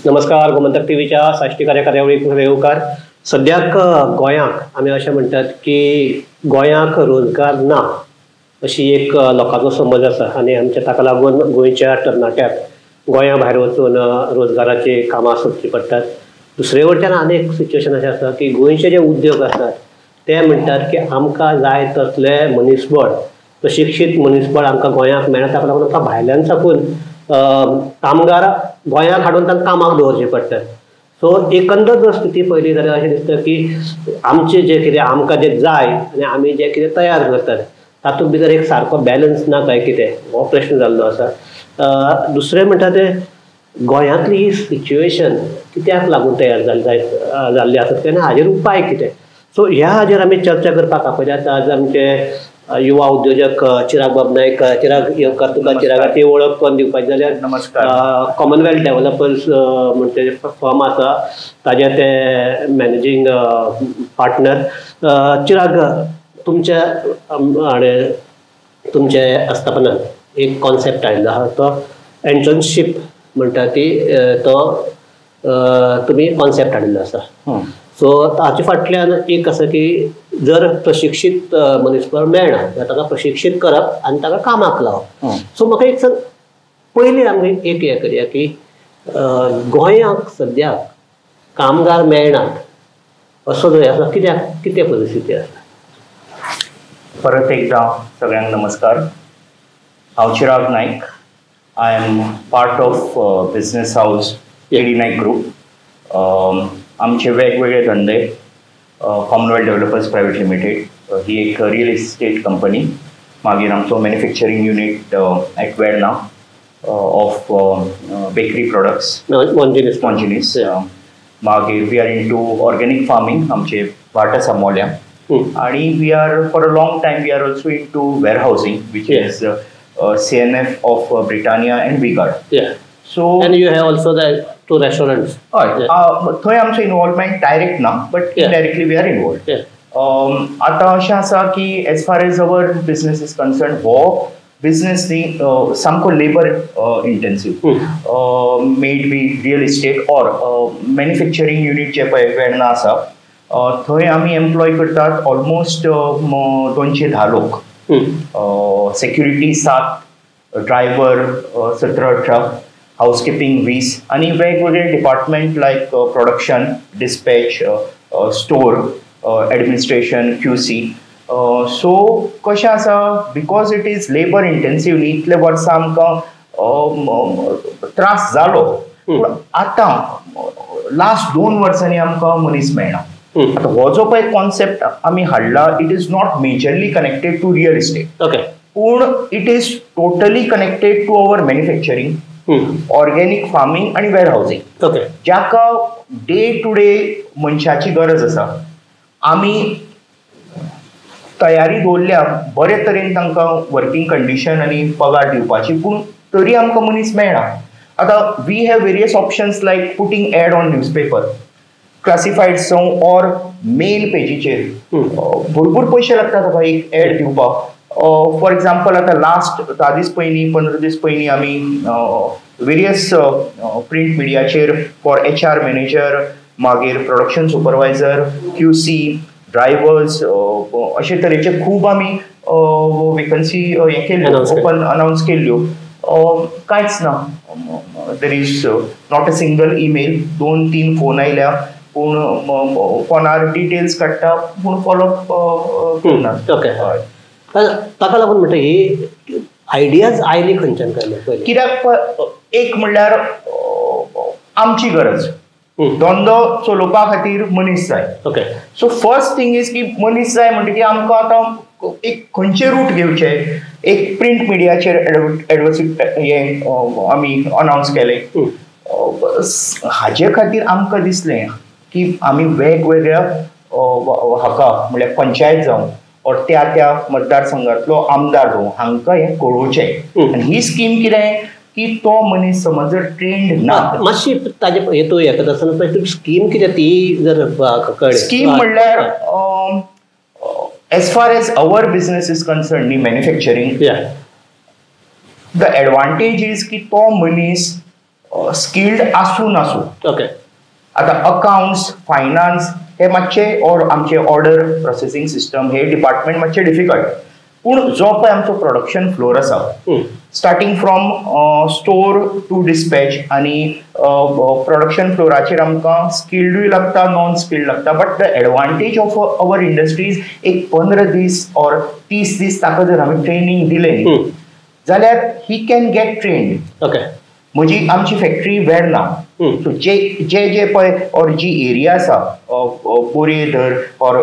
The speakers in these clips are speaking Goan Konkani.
नमस्कार, गोमंतक टीव्हीच्या साश्टी कार्यावळीक येवकार. सद्याक गोंयांक आमी अशें म्हणटात की गोंयांक रोजगार ना अशी एक लोकांचो समज आसा आनी आमच्या ताका लागून गोंयच्या तरणाट्याक गोंया भायर वचून रोजगाराची कामां सोदचीं पडटात. दुसरे वटेन आनी एक सिच्युएशन अशें आसा की गोंयचे जे उद्योग आसात ते म्हणटात की आमकां जाय तसले मनीसबळ, प्रशिक्षीत मनीसबळ आमकां गोंयांक मेळना, ताका लागून आमकां भायल्यान साकून कामगार गोंयांक हाडून तांकां कामाक दवरचे पडटात. सो एकंदर जर स्थिती पळयली जाल्यार अशें दिसता की आमचें जें कितें आमकां जें जाय आनी आमी जें कितें तयार करतात तातूंत भितर एक सारको बॅलन्स ना काय कितें हो प्रश्न जाल्लो आसा. दुसरें म्हणटा तें गोंयांतली ही सिच्युएशन कित्याक लागून तयार जाल्ली आसत काय ना, हाजेर उपाय कितें, सो ह्या हाजेर आमी चर्चा करपाक आपयल्यात आज आमचे युवा उद्योजक चिराग बाब नायक. चिराग येवकार तुका. चिरागाची वळख करून दिवपाची जाल्यार नमस्कार. कॉमनवेल्थ डेव्हलपर्स म्हणचे फर्म आसा ताजे ते मॅनेजींग पार्टनर. चिराग, तुमच्या आनी तुमचे आस्थापनान एक कॉन्सेप्ट आयिल्लो आहा तो एंटर्नशीप म्हणटा ती, तो तुमी कॉन्सेप्ट हाडिल्लो आसा. सो ताचे फाटल्यान एक आसा की जर प्रशिक्षीत मनीसबळ मेळना जाल्यार ताका प्रशिक्षीत करप आनी ताका कामाक लावप. सो म्हाका एक सांग, पयलीं आमी एक हें करया की गोंयांक सद्याक कामगार मेळनात असो जो आसा कित्याक, कितें परिस्थिती आसा? परत एकदां सगळ्यांक नमस्कार. हांव Chirag Naik. I am part of business house AD Naik group. आमचे वेगवेगळे धंदे, कॉमनवेल्थ डेव्हलपर्स प्रायव्हेट लिमिटेड ही एक रियल इस्टेट कंपनी, मागीर आमचो manufacturing unit at Verna of bakery products Monginis, मागीर we are into organic farming, आमचे भाट आसा मोल्या, आणि we are for a long time we are also into warehousing which is CNF of Britannia and V-Guard. So and you have also the two restaurants. हय, थंय आमचो इनवॉल्वमेंट डायरेक्ट ना, but indirectly we are involved. आतां अशें आसा की as far as our business is concern, हो बिजनेस न्ही सामको labour intensive, may it be real estate or manufacturing unit जे पळय वेर्णा आसा थंय आमी एम्प्लॉय करतात ऑलमोस्ट 210 लोक, सेक्युरिटी 7, ड्रायव्हर 17-18, हाऊसकीपिंग 20 आणि वेगवेगळे department like production, dispatch, store, administration, QC. So कशें आसा, because it is labour intensive न्ही, इतले वर्सां आमकां त्रास जालो, पूण आतां लास्ट 2 वर्सांनी आमकां मनीस मेळना. आतां हो जो पळय कॉन्सेप्ट आमी हाडला, it is not majorly connected to real estate, okay, पूण it is totally connected to our manufacturing, organic farming आनी वेअरहावसिंग, ओके, जाका डे टू डे मनशाची गरज आसा. आमी तयारी दवरल्या बरे तरेन तांकां वर्किंग कंडिशन आनी पगार दिवपाची, पूण तरी आमकां मनीस मेळना. आतां we have various options like putting ad on newspaper, classified जावं ऑर मेल पेजीचेर. भरपूर पयशे लागता ताका एक एड दिवपाक. फॉर एग्जाम्पल, आतां लास्ट 10 दीस पयलीं, 15 दीस पयलीं आमी वेरियस प्रिंट मिडियाचेर फॉर HR manager, मागीर प्रोडक्शन सुपरवायझर, QC, drivers, अशे तरेचे खूब आमी वेकन्सी हें केल्ल्यो, ओपन अनावन्स केल्ल्यो. कांयच ना, there is not a single email. 2-3 phone आयल्या, पूण फोनार डिटेल्स काडटा पूण फॉलोअप करना. ओके, ताका लागून म्हणटा ही आयडियाज आयली खंयच्यान काय? कित्याक एक म्हणल्यार आमची गरज, धंदो चलोवपा खातीर मनीस जाय. Okay, so first thing is की मनीस जाय म्हणटकीर आमकां आतां एक खंयचे रूट घेवचे, एक प्रिंट मिडियाचेर एडवर्टीज हें आमी अनावन्स केलें. हाजे खातीर आमकां दिसलें की आमी वेगवेगळ्या हाका म्हणल्यार पंचायत जावं ऑर त्या त्या मतदारसंघातलो आमदार जावं, हांकां हें कळोवचें. आनी ही स्कीम कितें की तो मनीस समज जर ट्रेंड ना, मातशी ताजे हेतू हें करता आसतना स्कीम कितें ती जर कळ्ळी. स्कीम म्हणल्यार as far as our business is concern न्ही, मॅन्युफॅक्चरींग, the advantage is की तो मनीस स्किल्ड आसूं नासूं. ओके. आतां अकाउंट्स, फायनान्स हे मातशे ऑर आमचे ऑर्डर प्रोसेसींग सिस्टम हे डिपार्टमेंट मातशे डिफिकल्ट, पूण जो पळय आमचो प्रोडक्शन फ्लोर आसा, starting from store to dispatch आनी प्रोडक्शन फ्लोराचेर आमकां स्किल्डूय लागता, नॉन स्किल्ड लागता. But the advantage of our industries, एक 15 दीस ऑर 30 दीस ताका जर आमी ट्रेनींग दिलें न्ही जाल्यार he can get trained. Okay. म्हजी आमची फॅक्टरी वेर्ना, सो जे जे जे पळय ऑर जी एरिया आसा, बोरये धर ऑर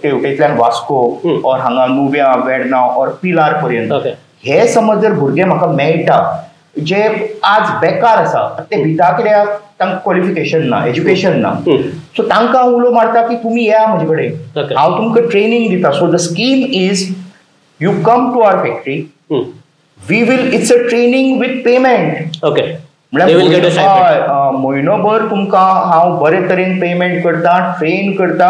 तेवटेंतल्यान वास्को ऑर हांगा नुव्या, वेर्ना ऑर पिलार पर्यंत, हे समज जर भुरगे म्हाका मेळटा जे आज बेकार आसा, ते भिता कित्याक तांकां क्वॉलिफिकेशन ना, एज्युकेशन ना, सो तांकां हांव उलो मारता की तुमी येया म्हजे कडेन, हांव तुमकां ट्रेनींग दिता. So the scheme is you come to our factory, we will, it's a training with payment. Okay. म्हळ्यार म्हयनोभर तुमकां हांव बरे तरेन पेमेंट करता, ट्रेन करता,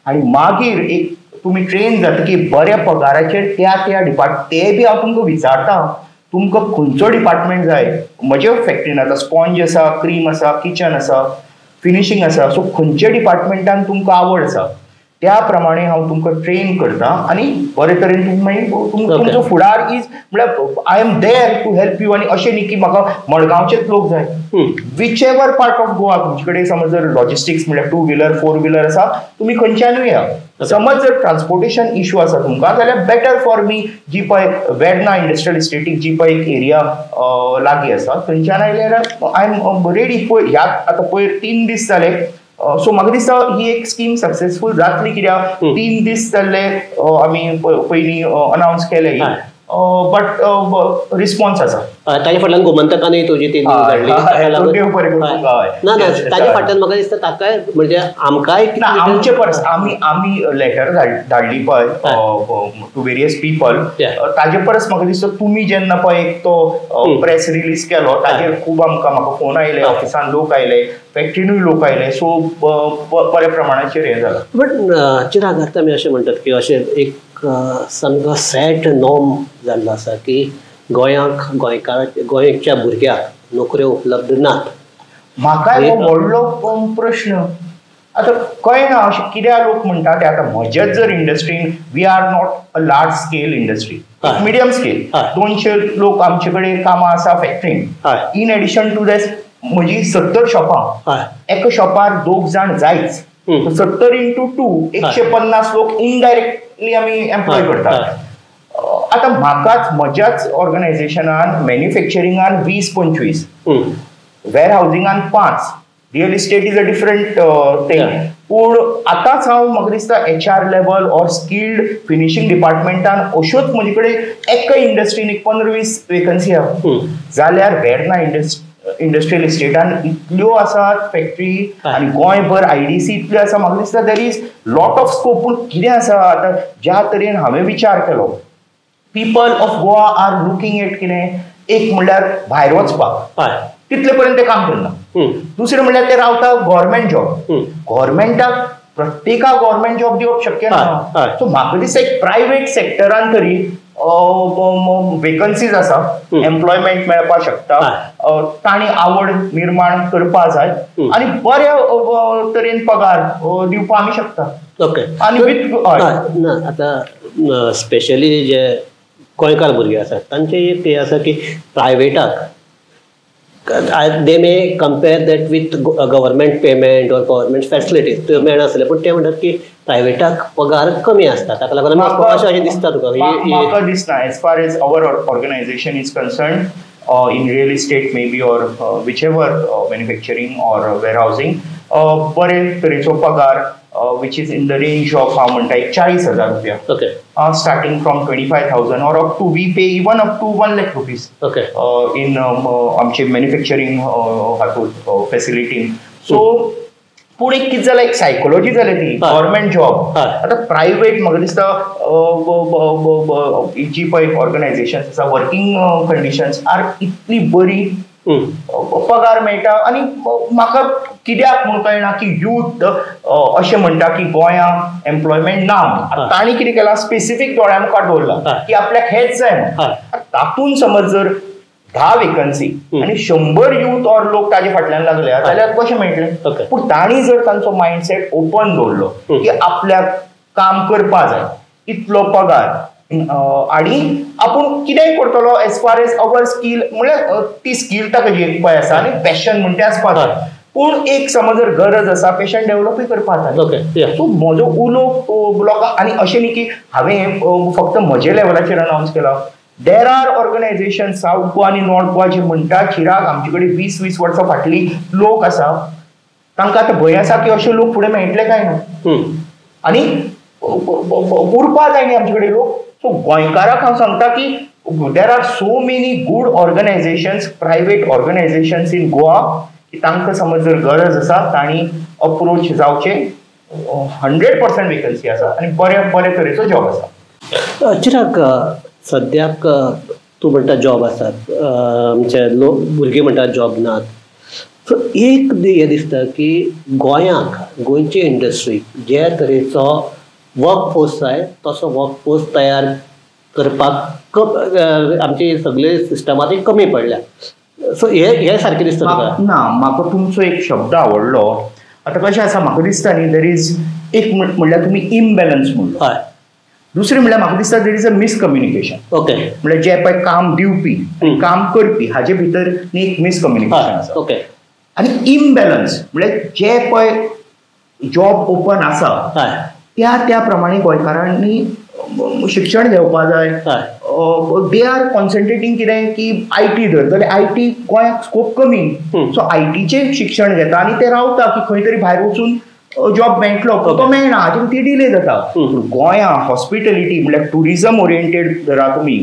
आनी मागीर एक तुमी ट्रेन जातकीर बऱ्या पगाराचेर त्या त्या डिपार्ट ते बी हांव तुमकां विचारता तुमकां खंयचो डिपार्टमेंट जाय. म्हज्या फॅक्टरीन आतां स्पॉन्ज आसा, क्रीम आसा, किचन आसा, फिनिशींग आसा, सो खंयच्या डिपार्टमेंटान तुमकां आवड आसा त्या प्रमाणे हांव तुमकां ट्रेन करता आनी बरे तरेन तुमी तुमचो फुडार is म्हळ्यार I am there to help you. आनी अशें न्ही की म्हाका मडगांवचेच लोक जाय, which ever part of Goa तुमचे कडेन समज जर लॉजिस्टिक्स म्हळ्यार 2 व्हिलर 4 व्हिलर आसा, तुमी खंयच्यानूय या. समज जर ट्रान्सपोर्टेशन इशू आसा तुमकां जाल्यार बेटर फॉर मी जी पळय वेर्ना इंडस्ट्रियल इस्टेटीक जी पळय एक एरिया लागीं आसा थंयच्यान आयल्यार I am ready. पळय ह्या आतां पयर 3 दीस जाले, सो म्हाका दिसता ही एक स्कीम सक्सेसफूल जातली कित्याक 3 दीस जाल्ले आमी पयलीं अनावन्स केले, बट रिस्पॉन्स आसा. ताजे फाटल्यान गोमंतकानूय तुजी ती धाडली ना, ना ताजे फाटल्यान म्हाका दिसता ताकाय म्हणजे आमकांय ना आमचे परस आमी आमी लेटर धाडली पळय टू वेरियस पीपल, ताजे परस म्हाका दिसता तुमी जेन्ना पळय एक तो प्रेस रिलीज केलो ताजेर खूब आमकां म्हाका फोन आयले, ऑफिसान लोक आयले, फॅक्टरीनूय लोक आयले, सो बऱ्या प्रमाणाचेर हें जालां. बट चिराग, आतां आमी अशें म्हणटात की अशें एक सामको सॅट नॉर्म जाल्लो आसा की गोंयांक गोंयकार गोंयच्या भुरग्याक नोकऱ्यो उपलब्ध नात. म्हाका हो व्हडलो प्रश्न आतां कळना अशें कित्याक लोक म्हणटा ते. आतां म्हजेच जर इंडस्ट्रीन, we are not a large scale industry, medium scale, 200 लोक आमचे कडेन कामां आसा फॅक्टरीन. इन एडिशन टू that म्हजी 70 शॉपां, एका शॉपार 2 जाण जायच, 70 इंटू 2 150 लोक इनडायरेक्टली आमी एम्प्लॉय करतात. आतां म्हाकाच म्हज्याच ऑर्गनायझेशनान मॅन्युफॅक्चरिंगान 20-25, wear हावजिंगान 5, real estate is a different thing. पूण आतांच हांव म्हाका दिसता HR level or skilled finishing डिपार्टमेंटान अश्योच म्हजे कडेन एका इंडस्ट्रीन एक 15-20 वेकन्सी आहा. जाल्यार वेर्ना इंडस्ट्रियल इस्टेटान इतल्यो आसात फॅक्टरी आनी गोंयभर IDC इतल्यो आसा, म्हाका दिसता there is lot of scope. पूण कितें आसा आतां ज्या तरेन हांवें विचार केलो, people of Goa are looking at कितें एक म्हणल्यार भायर वचपाक, तितले पर्यंत ते काम करना. दुसरें म्हणल्यार ते रावता गव्हर्मेंट जॉब, गव्हर्मेंटाक प्रत्येकाक गव्हर्मेंट जॉब दिवप शक्य ना. सो म्हाका दिसता एक प्रायवेट सेक्टरान तरी वेकन्सीज आसा, एम्प्लॉयमेंट मेळपाक शकता, तांणी आवड निर्माण करपा जाय आनी बऱ्या तरेन पगार दिवपाक आमी शकता. ओके. आनी विथ ना आतां स्पेशली जे गोंयकार भुरगे आसात तांचे एक हें आसा की प्रायवेटाक they may compare that with government payment or government facilities त्यो मेळनासले, पूण ते म्हणटात की प्रायवेटाक पगार कमी आसता, ताका लागून अशें अशें दिसता तुका? म्हाका दिसना as far as our organisation is concern in real estate may be or whichever manufacturing or warehousing, बरे तरेचो पगार which is in the range of हांव म्हणटा एक 40,000 रुपया. Okay. Starting from 25,000 or up to, we pay even up to 1 lakh rupees. Okay. In आमचे मॅन्युफॅक्चरींग हातूंत फॅसिलिटीन. सो पूण एक कितें जालें, एक सायकोलॉजी जाली ती गव्हर्मेंट जॉब. आतां प्रायवेट म्हाका दिसता जी पळय ऑर्गनायझेशन्स आसा, वर्कींग कंडिशन्स आर इतली बरी, पगार मेळटा. आनी म्हाका कित्याक म्हूण कळना की यूथ अशें म्हणटा की गोंयांत एम्प्लॉयमेंट ना. तांणी कितें केलां, स्पेसिफीक दोळ्या मुखार दवरलां की आपल्याक हेंच जाय म्हणून. तातूंत समज जर 10 वेकन्सी आनी 100 यूथ ऑर लोक ताजे फाटल्यान लागले जाल्यार कशें मेळटलें? पूण तांणी जर तांचो मायंडसेट ओपन दवरलो की आपल्याक काम करपा जाय, इतलो पगार आनी आपूण कितेंय करतलो as far as our skill, म्हणल्यार ती स्कील ताका जी पळय आसा आनी पॅशन म्हणटा आसपा जाय. पूण एक समज जर गरज आसा पॅशन डेव्हलपूय करपा जाय. सो म्हजो उलोवप लोकांक, आनी अशें न्ही की हांवें फक्त म्हजे लेवलाचेर अनावन्स केला. There are organisation South Goa आनी नॉर्थ गोवा जे म्हणटा चिराग आमचे कडेन 20-20 वर्सां फाटली लोक आसा, तांकां आतां भंय आसा की अशे लोक फुडें मेळटले काय ना आनी उरपा जाय न्ही आमचे कडेन लोक. सो गोंयकाराक हांव सांगता की there are so many good organisations, private organisations in Goa की तांकां समज जर गरज आसा तांणी अप्रोच जावचें. 100% वेकन्सी आसा आनी बरे बरे तरेचो जॉब आसा. चिराग, सद्याक तूं म्हणटा जॉब आसात, आमचे लोक भुरगीं म्हणटात जॉब नात. सो एक हें दिसता की गोंयांक गोंयची इंडस्ट्री जे तरेचो वर्क फोर्स जाय तसो वर्क फोर्स तयार करपाक आमची सगळे सिस्टमांत कमी पडल्या. सो हे सारकें दिसता तुका? ना, म्हाका तुमचो एक शब्द आवडलो. आतां कशें आसा म्हाका दिसता न्ही, there is एक म्हणल्यार तुमी इमबॅलन्स म्हणलो, हय. दुसरें म्हणल्यार म्हाका दिसता there is a miscommunication. Okay, म्हणल्यार जे पळय काम दिवपी आनी काम करपी हाजे भितर न्ही एक मिसकम्युनिकेशन आसा. ओके, आनी इमबॅलन्स म्हणल्यार जे पळय जॉब ओपन आसा त्या त्या प्रमाणे गोंयकारांनी शिक्षण घेवपा जाय. They are concentrating कितें की I T धर जाल्यार I T गोंयाक स्कोप कमी, सो आय टीचें शिक्षण घेता आनी ते रावता की खंय तरी भायर वचून जॉब मेळटलो, तो मेळना, हाजे ती डिले जाता. गोंया हॉस्पिटलिटी म्हणल्यार टुरिजम ओरिएंटेड धरा तुमी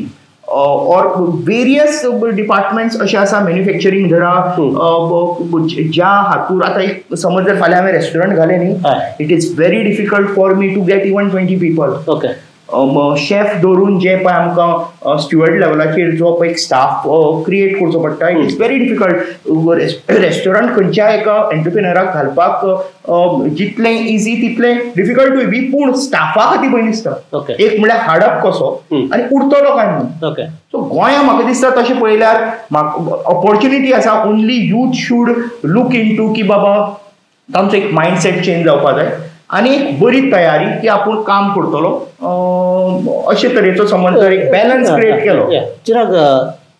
ऑर वेरियस डिपार्टमेंट्स अशे आसा, मॅन्युफॅक्चरींग धरा, ज्या हातूर आतां एक समज जर फाल्यां हांवें रेस्टॉरंट घालें न्ही, it is very difficult for me to get even 20 people. Okay, chef धरून जे पळय आमकां स्टुअर्ड लेवलाचेर जो पळय एक स्टाफ क्रिएट करचो पडटा, it is very difficult. Restaurant खंयच्या एका एंटरप्रिनराक घालपाक जितलें इजी तितलें डिफिकल्टूय बी, पूण स्टाफा खातीर भंय दिसता. एक म्हणल्यार हाडप कसो आनी उरतलो काय म्हणून. ओके, सो गोंया म्हाका दिसता तशें पळयल्यार म्हाका ऑपॉर्च्युनिटी आसा, only youth should look into की बाबा तांचो एक मायंडसेट चेंज जावपा जाय आनी एक बरी तयारी की आपूण काम करतलो अशे तरेचो समज जर एक बॅलन्स क्रिएट केलो. चिराग,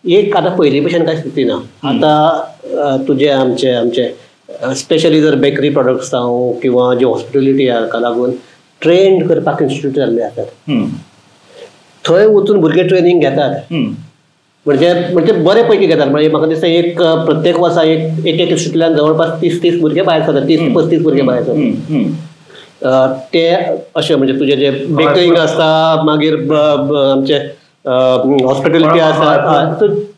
एक आतां पयलीं भशेन कांय स्थिती ना. आतां तुजे आमचे आमचे स्पेशली जर बेकरी प्रोडक्ट्स जावं किंवा जे हॉस्पिटलिटी हाका लागून ट्रेंड करपाक इन्स्टिट्यूट जाल्ले आसात, थंय वचून भुरगे ट्रेनींग घेतात, म्हणजे म्हणजे बरे पैकी घेतात. म्हणजे म्हाका दिसता एक प्रत्येक वर्सा एक एक इन्स्टिट्यूटान जवळपास 30-30 भुरगे भायर सरतात, 30-35 भुरगे भायर सरतात. ते अशें म्हणजे तुजे जे बेकरींग आसता, मागीर आमचे हॉस्पिटलिटी आसा,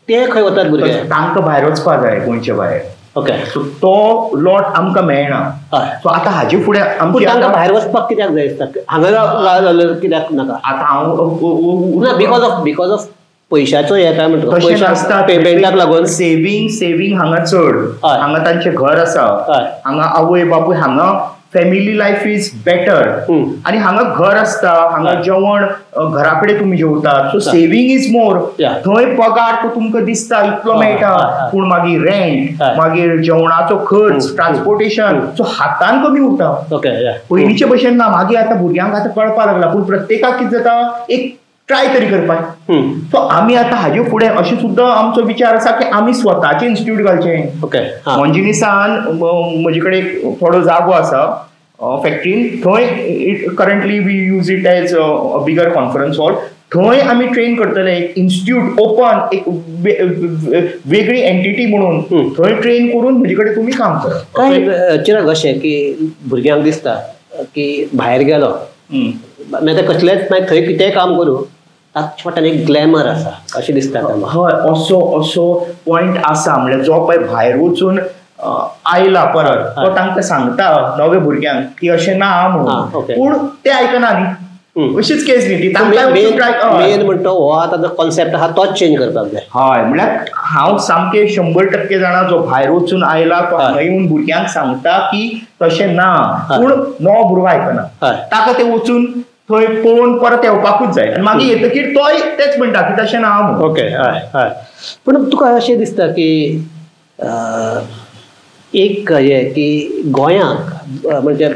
ते खंय वतात भुरगे? तांकां भायर वचपा जाय, गोंयचे भायर. ओके, सो तो लॉट आमकां मेळना. सो आतां हाजे फुडें तांकां भायर वचपाक कित्याक जाय दिसता? हांगा कित्याक नाका? आतां हांव ना, because of पयशाचो हे काय म्हणटा, तशें नासता, पेमेंटाक लागून सेवींग सेवींग हांगा चड, हांगा तांचें घर आसा, हांगा आवय बापूय, हांगा फॅमिली लायफ is better आनी हांगा घर आसता, हांगा जेवण घरा कडेन तुमी जेवतात, सो सेवींग is more. थंय पगार तो तुमकां दिसता इतलो मेळटा, पूण मागीर रेंट, मागीर जेवणाचो खर्च, ट्रान्सपोर्टेशन, सो हातान कमी उरता. पयलींचे भशेन ना. मागीर आतां भुरग्यांक आतां कळपाक लागला, पूण प्रत्येकाक कितें जाता एक ट्राय तरी करपाक. सो आमी आतां हाजे फुडें अशें सुद्दां आमचो विचार आसा की आमी स्वताचें इन्स्टिट्यूट घालचें. ओके, मोंजिनिसान म्हजे कडेन थोडो जागो आसा फॅक्टरीन, थंय currently we use it as a bigger conference hall. थंय आमी ट्रेन करतले एक इन्स्टिट्यूट ओपन, एक वेगळी एंटिटी म्हणून थंय ट्रेन करून म्हजे कडेन तुमी काम करा. काय चिराग, अशें की भुरग्यांक दिसता की भायर गेलो मागीर कसलेंच मागीर थंय कितेंय काम करूं, ताचे फाटल्यान एक ग्लॅमर आसा अशें दिसता. हय, असो असो पॉयंट आसा. म्हणल्यार जो पळय भायर वचून आयला परत तो तांकां सांगता नव्या भुरग्यांक की अशें ना म्हणून, पूण ते आयकना न्ही, अशीच केस न्ही ती. मेन म्हणटा हो आतां जो कॉन्सेप्ट आहा तोच चेंज करपाक जाय. हय, म्हणल्यार हांव सामकें 100% जाणा जो भायर वचून आयला तो हांगा येवन भुरग्यांक सांगता की तशें ना, पूण नवो भुरगो आयकना, ताका ते वचून थंय पळोवन परत येवपाकूच जाय आनी मागीर येतकीर तोय तेच म्हणटा की तशें ना. ओके हय हय. पूण तुका अशें दिसता की एक हें की गोंयाक म्हणजे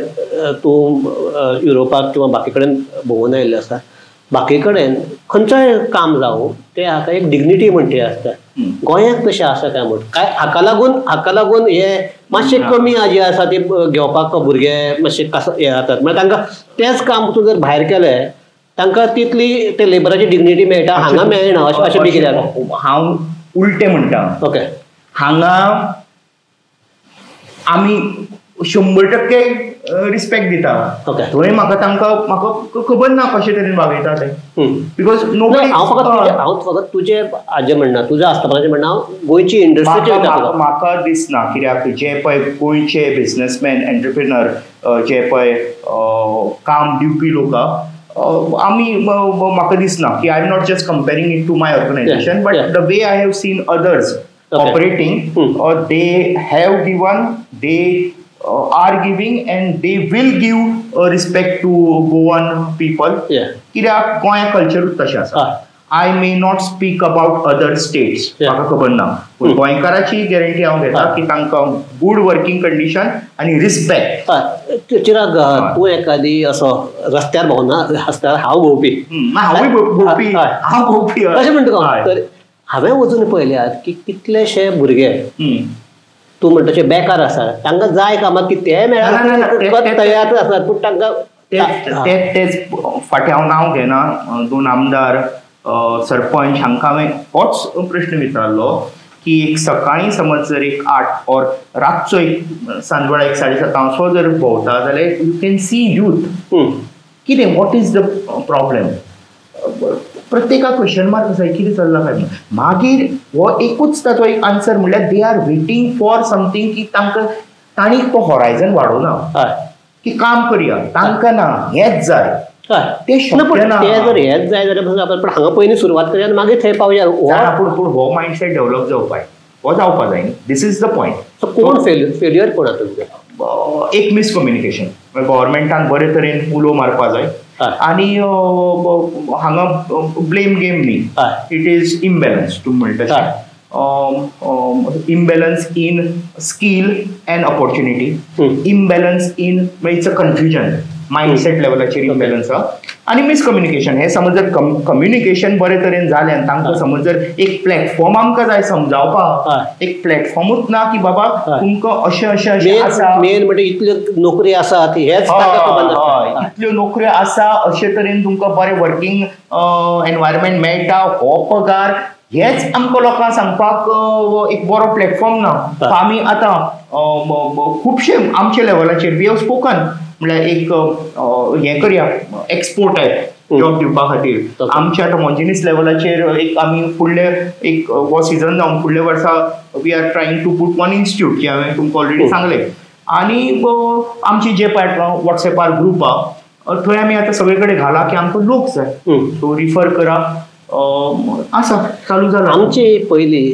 तूं युरोपाक किंवा बाकी कडेन भोंवून आयिल्लो आसा, बाकी कडेन खंयचोय काम जावं ते हाका एक डिग्निटी म्हणटी आसता, गोंयाक तशें आसा काय म्हण काय हाका लागून हे मातशें कमी जे आसा ते घेवपाक भुरगे मातशे कस हे जातात, म्हळ्यार तांकां तेंच काम तूं जर भायर केलें तांकां तितली ते लेबराची डिग्निटी मेळटा, हांगा मेळना अशें बी कितें जाता? हांव उलटें म्हणटा. ओके. हांगा आमी 100% रिस्पेक्ट दिता. थंय म्हाका तांकां म्हाका खबर ना कशे तरेन वागयता ते, because no. हांव फकत तुजें हाजें म्हणना, तुज्या आस्थापनाचें म्हणना, हांव गोंयची इंडस्ट्रीचें. म्हाका दिसना कित्याक जे पळय गोंयचे बिजनसमॅन एंटरप्रिनर जे पळय काम दिवपी लोक आमी म्हाका दिसना की I am not just comparing it to my organisation but the way I have seen others operating, they have given, they are giving and they will give respect to Goan people. कित्याक गोंया कल्चरूच तशें आसा. I may not speak about other states, म्हाका खबर ना, पूण गोंयकाराची गॅरंटी हांव घेता की तांकां गूड वर्किंग कंडिशन आनी रिस्पेक्ट. चिराग, तूं एखादी असो रस्त्यार भोंवना आसता, हांव भोंवपी, हांवूय भोंवपी, हांव भोंवपी अशें म्हणटा तर हांवें वचून पळयल्यात की कितलेशे भुरगे तूं म्हणटा तशे बेकार आसा, तांकां जाय कामां की ते मेळ्ळ्यार तयार आसात, पूण तांकां तेच फाटीं हांव नांव घेना, 2 आमदार सरपंच हांकां हांवें होच प्रश्न विचारलो की एक सकाळीं समज जर एक 8 और रातचो एक सांजवेळा एक 7:30 जर भोंवता जाल्यार you can see youth. कितें what is the problem? प्रत्येकाक क्वेश्चन मार्क आसा कितें चल्लां काय. मागीर हो एकूच ताचो एक आन्सर म्हणल्यार they are waiting for something की तांकां तांणी तो हॉरायझन वाडोवना की काम करया, तांकां ना हेंच जाय. ते शक्य ना, ते जर हेंच जाय जाल्यार पण हांगा पयलीं सुरवात करया आनी मागीर थंय पावया. पूण पूण हो मायंडसेट डेव्हलप जावपाक हो जावपा जाय. This is the point. So कोण फेल्युअर कोण आतां तुमचें? एक मिसकम्युनिकेशन, गव्हर्मेंटान बरे तरेन उलो मारपा जाय आनी हांगा ब्लेम गेम न्ही, it is imbalance. तूं म्हणटा तशें imbalance in skill and opportunity, imbalance in it's a confusion, mindset लेवलाचेर imbalance आसा आनी मिसकम्युनिकेशन. हें समज जर कम्युनिकेशन बरे तरेन जालें आनी तांकां समज जर एक प्लॅटफॉर्म आमकां जाय समजावपाक, एक प्लॅटफॉर्मूच ना की बाबा तुमकां अशें अशें अशें आसा, मेन म्हणजे इतल्यो नोकरी आसात हेच हय इतल्यो नोकऱ्यो आसा, अशे तरेन तुमकां बरें वर्किंग एनवायरमेंट मेळटा, हो पगार, हेच आमकां लोकांक सांगपाक एक बरो प्लॅटफॉर्म ना. आमी आतां खुबशे आमच्या लेवलाचेर we have spoken, म्हळ्यार एक हें करया एक्सपोर्ट टायप जॉब दिवपा खातीर आमच्या आतां मोंजिनीस लेवलाचेर एक आमी फुडले एक हो सिजन जावन फुडल्या वर्सा we are trying to put one institute जे हांवें तुमकां ऑलरेडी सांगलें. आनी आमची जे पळय वॉट्सएपार ग्रूप आहा थंय आमी आतां सगळे कडेन घाला की आमकां लोक जाय, सो रिफर करा, आसा चालू जाला. आमची पयलीं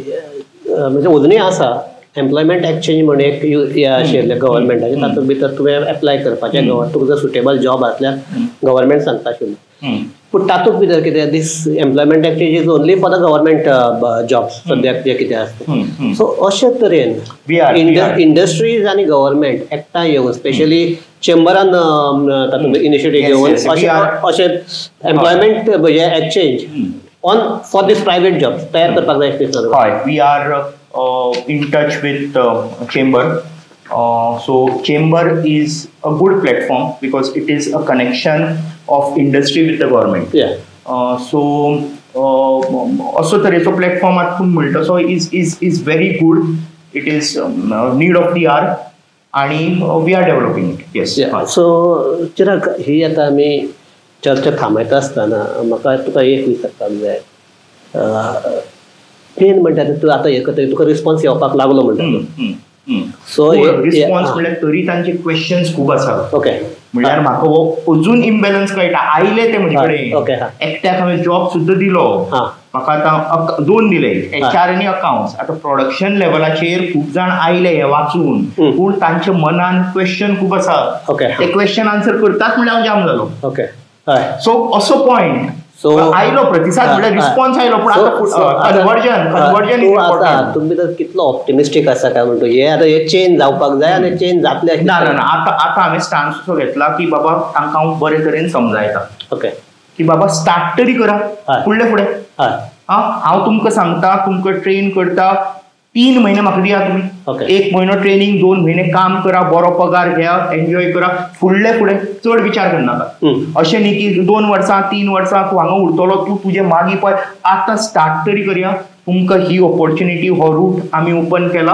म्हणजे अजुनूय आसा एम्प्लॉयमेंट एक्सचेंज म्हण एक हें आशिल्लें गव्हर्मेंटाचें, तातूंत भितर तुवें एप्लाय करपाचें, तुका जर सुटेबल जॉब आसल्यार गव्हर्मेंट सांगता आशिल्लें. पूण तातूंत भितर कितें this employment exchange is only for the government jobs सद्याक जें कितें आसता. सो अशे तरेन इंडस्ट्रीज आनी गव्हर्मेंट एकठांय येवन स्पेशली चेंबरान तातूंत इनिशिएटीव घेवन अशें एम्प्लॉयमेंट हें exchange on for this private jobs तयार करपाक जाय आशिल्लें. हय, we are in touch with chamber. So chamber is a good platform because it is a connection of industry with the government. So असो तरेचो प्लॅटफॉर्म आतां तूं म्हणटा so is is is very good. It is need of the hour आनी we are developing it. Yes. So Chirag, ही आतां आमी चर्चा थांबयता आसतना म्हाका तुका एक विचारपाक जाय, मेन म्हणटा तूं आतां हें करता तुका रिस्पॉन्स येवपाक लागलो म्हणटा, सो रिस्पॉन्स म्हणल्यार तरी तांचे क्वेश्चन्स खूब आसा. ओके, म्हणल्यार म्हाका हो अजून इम्बॅलन्स कळटा. आयले ते म्हजे कडेन, एकट्याक हांवें जॉब सुद्दां दिलो, म्हाका आतां 2 दिले, एच आर आनी अकाउंट्स. आतां प्रोडक्शन लेवलाचेर खूब जाण आयले हे वाचून, पूण तांच्या मनान क्वेश्चन खूब आसा, ते क्वेश्चन आन्सर करतात म्हणल्यार हांव जाम जालो. ओके, सो असो पॉयंट सो आयलो प्रतिसाद म्हणल्यार रिस्पॉन्स आयलो, पूण आतां कन्वर्जन कन्वर्जन आसा. तुमी तर कितलो ऑप्टिमिस्टीक आसा काय म्हणतो हे आतां हे चेंज जावपाक जाय आनी चेंज जातले. ना ना ना, आतां आतां हांवें स्टान्स असो घेतला की बाबा तांकां हांव बरे तरेन समजायता. ओके, की बाबा स्टार्ट तरी करा, फुडले फुडें हांव तुमकां सांगता, तुमकां ट्रेन करता, 3 म्हयने म्हाका दिया तुमी, 1 म्हयनो ट्रेनिंग, 2 म्हयने काम करा, बरो पगार घेया, एन्जॉय करा, फुडले फुडें चड विचार करनाका. अशें न्ही की 2 वर्सां 3 वर्सां तूं हांगा उरतलो, तूं तुजें मागीर पळय. आतां स्टार्ट तरी करया, तुमकां ही ऑपॉर्च्युनिटी, हो रूट आमी ओपन केला,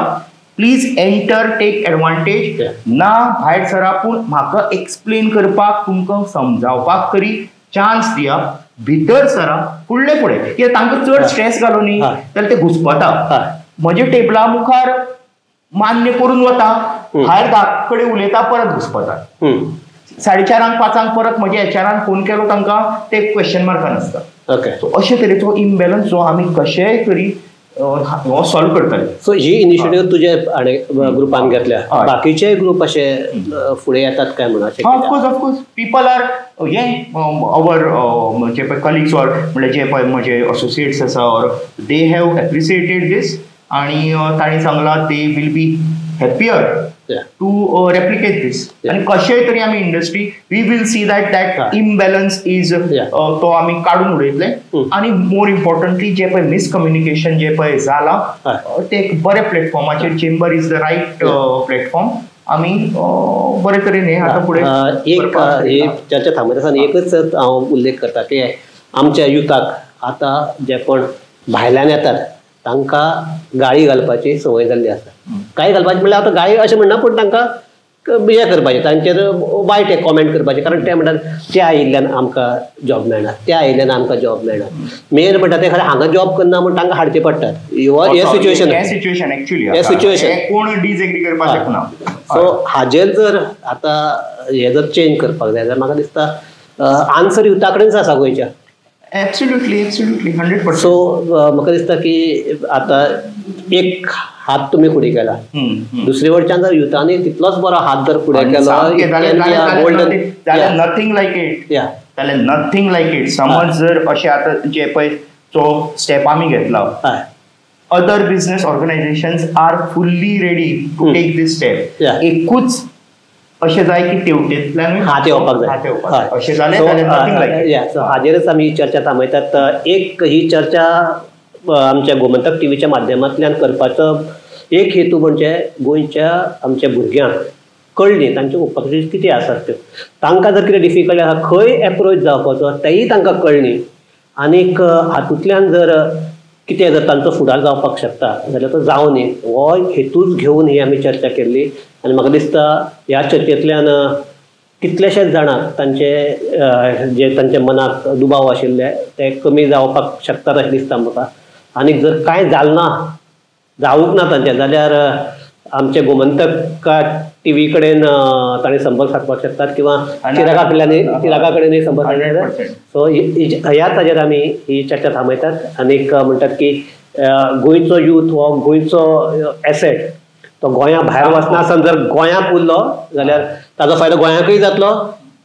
प्लीज एंटर, टेक एडवांटेज. ना भायर सरा, पूण म्हाका एक्सप्लेन करपाक, तुमकां समजावपाक तरी चान्स दिया, भितर सरा, फुडले फुडें. कित्याक तांकां चड स्ट्रेस घालो न्ही जाल्यार ते घुसपता. म्हजे टेबला मुखार मान्य करून वता, भायर 10 कडेन उलयता, परत घुसपता. 4:30 5 परत म्हज्या एचआरान फोन केलो तांकां, ते क्वेश्चन मार्कान आसता. ओके, सो अशे तरेचो इम्बॅलन्स जो आमी कशेय तरी हो सॉल्व करतले. सो ही इनिशिएटीव तुजे ग्रुपान घेतल्या, बाकीचे ग्रुप अशे फुडें येतात काय म्हणून? Of course of course, people are हे our जे पळय कलिग्स ऑर म्हणल्यार जे पळय म्हजे असोसिएट्स आसा, or they have appreciated this, आणि तांणी सांगलां they will be happier to replicate this. आनी कशेय तरी आमी industry we will see that that imbalance is तो आमी काडून उडयतले. आनी मोर इम्पॉर्टंटली जे पळय मिसकम्युनिकेशन जे पळय जालां ते एक बरे प्लॅटफॉर्माचेर, chamber is the right platform, आमी बरे तरेन हे आतां फुडें. एक ही चर्चा थांबयता आसतना एकच हांव उल्लेख करता की आमच्या युथाक आतां जे कोण भायल्यान येतात तांकां गाळी घालपाची संवय जाल्ली आसा. गाळी घालपाची म्हणल्यार आतां गाळी अशें म्हणना, पूण तांकां हें करपाचें, तांचेर वायट एक कॉमेंट करपाचें, कारण ते म्हणटात ते आयिल्ल्यान आमकां जॉब मेळना, ते आयिल्ल्यान आमकां जॉब मेळना. मेन म्हणटा ते खरें हांगा जॉब करना म्हूण तांकां हाडचे पडटात. हें सिच्युएशन, हें सिच्युएशन एक्चुअली, हें सिच्युएशन कोण डिसएग्री करपाक शकना. सो हाजेर जर आतां हें जर चेंज करपाक जाय जाल्यार म्हाका दिसता आन्सर युथा कडेनच आसा गोंयच्या. Absolutely, absolutely, 100%. सो म्हाका दिसता की आतां एक हात तुमी फुडें केला, दुसरे वटच्यान जर युथांनी तितलोच बरो हात जर फुडें केलो, जाल्यार नथींग लायक it, जाल्यार नथींग लायक it. समज जर अशें आतां जे पळय जो स्टेप आमी घेतला, other business organisations are fully ready to take this step. एकूच अशें जाय की तेवटेंतल्यान हात येवपाक जाय, अशें जालें जाल्यार नथींग लायक it. हाजेरच आमी चर्चा थांबयतात. एक ही चर्चा आमच्या गोमंतक टीव्हीच्या माध्यमांतल्यान करपाचो एक हेतू म्हणजे गोंयच्या आमच्या भुरग्यांक कळ्ळी तांच्यो ऑपॉर्च्युनिटीज कितें आसात त्यो, तांकां जर कितें डिफिकल्ट आसा खंय एप्रोच जावपाचो तेंय तांकां कळ्ळी, आनीक हातूंतल्यान जर कितें जर तांचो फुडार जावपाक शकता जाल्यार तो जावं न्ही, हो हेतूच घेवन ही आमी चर्चा केल्ली. आनी म्हाका दिसता ह्या चर्चेंतल्यान कितलेशेच जाणांक तांचे जे तांच्या मनाक दुबाव आशिल्ले ते कमी जावपाक शकतात अशें दिसता म्हाका. आनी जर कांय जालें ना, जावूंक ना तांचें, जाल्यार आमचे गोमंतक टीव्ही कडेन तांणी संपर्क सादपाक शकतात किंवा चिरागा चिरागा कडेनूय संपर्क सादपाक शकतात. सो ह्याच हाजेर आमी ही चर्चा थांबयतात. आनीक म्हणटात की गोंयचो यूथ हो गोंयचो एसेट, तो गोंया भायर वचना आसतना जर गोंयांत उरलो जाल्यार ताजो फायदो गोंयाकूय जातलो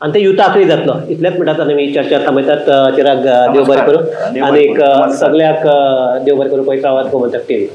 आनी ते युथाकूय जातलो. इतलेंच म्हणटात आनी ही चर्चा थांबयतात. चिराग, देव बरें करूं, आनीक सगळ्याक देव बरें करूं. पळयत रावात गोमंतक टीव्ही.